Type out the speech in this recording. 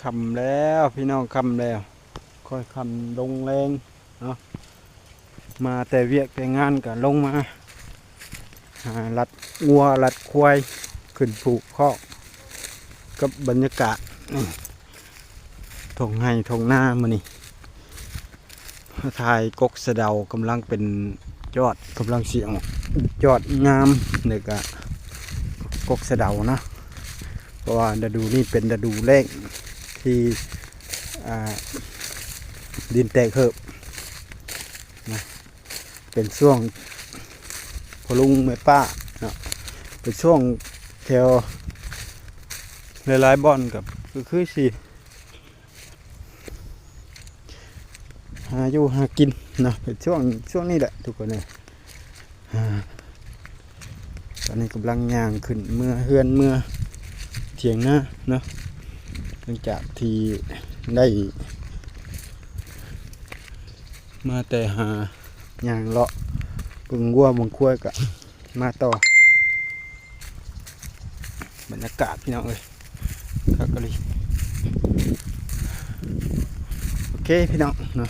ຄ່ຳແລ້ວພີ່ນ້ອງ ຄ່ຳແລ້ວ ຄ່ອຍຄ່ຳລົງແລງເນາະ ມາແຕ່ວຽກແຕ່ງານກໍລົງມາຫາລັດງົວລັດຄວາຍ ຂຶ້ນຜູກຄອກ ກັບບັນຍາກາດ ນີ້ ທົ່ງໄຮ່ທົ່ງນາມື້ນີ້ ມາຖ່າຍກົກສະເດົາ ກຳລັງເປັນຍອດ ກຳລັງຊິອອກຍອດງາມ ແລ້ວກະກົກສະເດົາເນາະ ເພາະວ່າລະດູນີ້ເປັນລະດູແລ້ງທີ່ ອ່າ ດິນແຕກເຫີບນະ ເປັນຊ່ວງພໍ່ລຸງແມ່ປ້າເນາະ ເປັນຊ່ວງແຖວຫຼາຍໆບ່ອນກໍ ກໍຄືຊິ ຫາຢູ່ຫາກິນເນາະ ເປັນຊ່ວງ ຊ່ວງນີ້ແຫຼະທຸກຄົນເອີຍ ອ່າ ຕອນນີ້ກຳລັງຍ່າງຂຶ້ນເມືອເຮືອນເມືອຖຽງນາເນາະ ຫຼັງຈາກທີ່ໄດ້ມາແຕ່ຫາຍ່າງເລາະເບິ່ງງົວເບິ່ງຄວາຍກະ ມາຕໍ່ ບັນຍາກາດພີ່ນ້ອງເອີຍ ຄັກອີ່ຫຼີ ໂອເຄພີ່ນ້ອງເນາະ